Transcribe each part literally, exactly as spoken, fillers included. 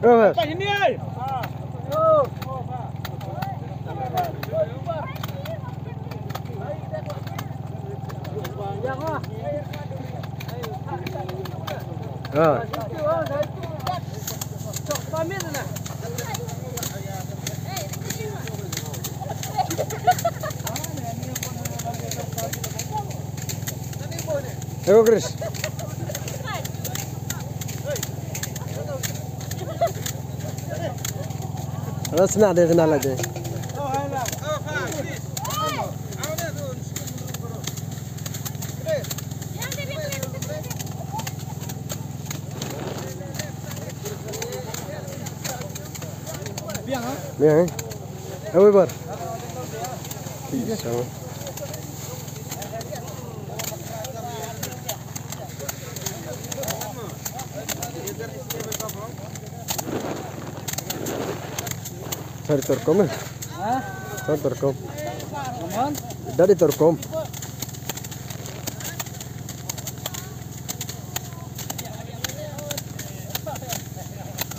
Over. Ah. Ego, Chris. Ada sna de, sna la de. Biang, eh? Awi bar. Isa. Sari torkom, eh? Ha? Sari torkom. Aman? Dari torkom.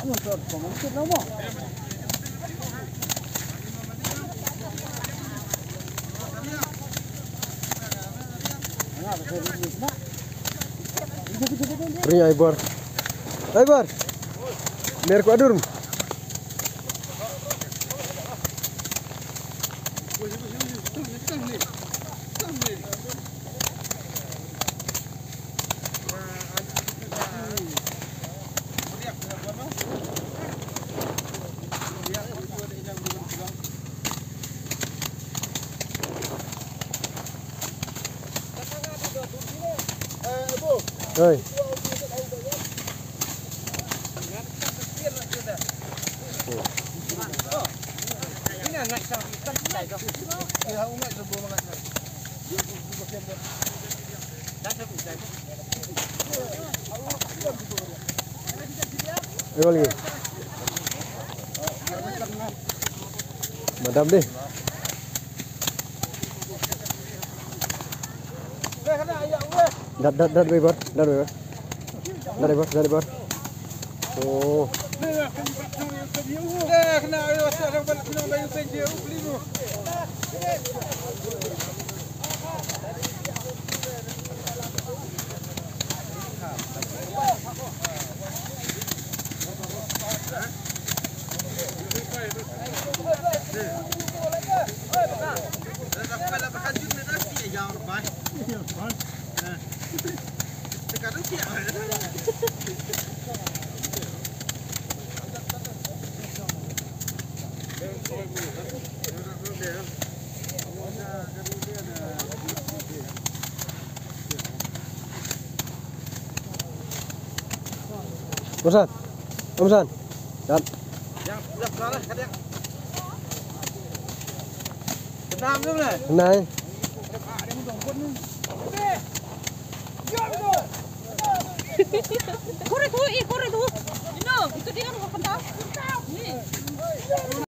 Aman torkom, aman torkom. Ri ai bor. Ai bor. Mer ko adur. Hei. Ego lagi. Madam deh. Dat, dat, dat, bebor, dat, bebor. Dat, bebor, dat, bebor. Oh. Umsan. Umsan. Dan. Nai. Kore tu, i kore tu. Ino, itu dia kan makan dah. Ni.